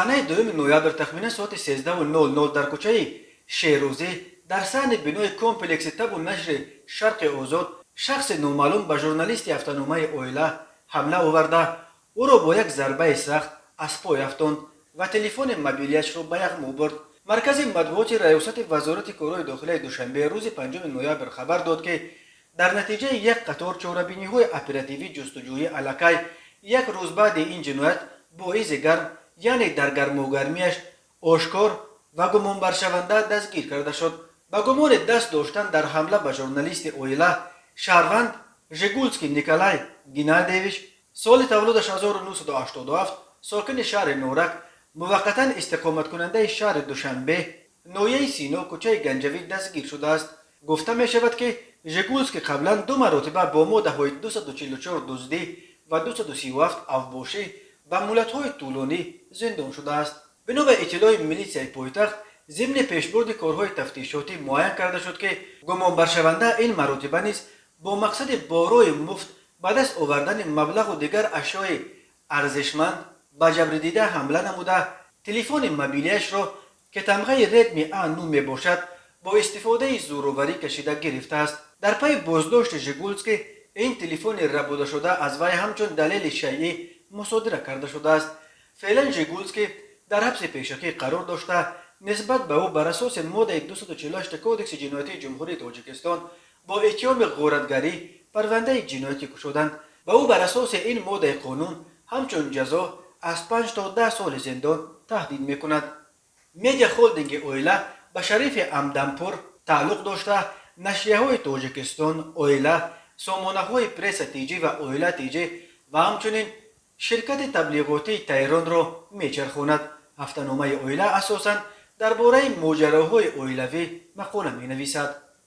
Санаи 2 ноябр тахминан соати 13:00 дар кӯчаи Шерӯзӣ, дар саҳни бинои комплекси табу нашри «Шарқи озод», шахси номаълум ба журналисти ҳафтаномаи «Оила» ҳамла оварда, ӯро бо як зарбаи сахт аз пой афтонд ва телефони мобилиашро ба яғмо бурд. Маркази матбуоти Раёсати Вазорати корҳои дохилаи Душанбе рӯзи 5 ноябр хабар дод, ки дар натиҷаи як қатор чорабиниҳои оперативӣ ҷустуҷӯӣ аллакай як рӯз баъди ин ҷиноят бо изи гарм, яъне дар гармогармиаш, ошкор ва гумонбаршаванда дастгир карда шуд. Ба гумони даст доштан дар ҳамла ба журналисти «Оила» шаҳрванд Жигулский Николай Геннадиевич, соли таваллудаш 1987, сокини шаҳри Норак, муваққатан истиқоматкунандаи шаҳри Душанбе, ноҳияи Сино, кӯчаи Ганҷавӣ дастгир шудааст. Гуфта мешавад, ки Жигулский қаблан ду маротиба бо моддаҳои 244 дуздӣ ва 237 авбошӣ ба муҳлатҳои тӯлонӣ зиндон шудааст. Бино ба иттилои милитсияи пойтахт, зимни пешбурди корҳои тафтишотӣ муайян карда шуд, ки гумонбаршаванда ин маротиба низ бо мақсади бо роҳи муфт ба даст овардани маблағу дигар ашёи арзишманд ба ҷабрдида ҳамла намуда, телефони мобилиашро, ки тамғаи Редми А 9 мебошад, бо истифодаи зӯроварӣ кашида гирифтааст. Дар пайи боздошти Жигулский ин телефони рабудашуда аз вай ҳамчун далели шайъӣ мусодира карда шудааст. Феълан Жигулский дар ҳабси пешакӣ қарор дошта, нисбат ба ӯ бар асоси моддаи 248 Кодекси ҷиноятии Ҷумҳурии Тоҷикистон бо иттиҳоми ғоратгарӣ парвандаи ҷиноятӣ кушоданд. Ба ӯ бар асоси ин моддаи қонун ҳамчун ҷазо аз 5 то 10 соли зиндон таҳдид мекунад. Медиа холдинги «Оила» ба Шарифи Амдампур тааллуқ дошта, нашрияҳои «Тоҷикистон», «Оила», сомонаҳои «Пресса Тҷи» ва «Оила Тҷи» ва ҳамчунин ширкати таблиғотии «Тайронро» мечархонад. Ҳафтаномаи «Оила» асосан дар бораи моҷароҳои оилавӣ мақола менависад.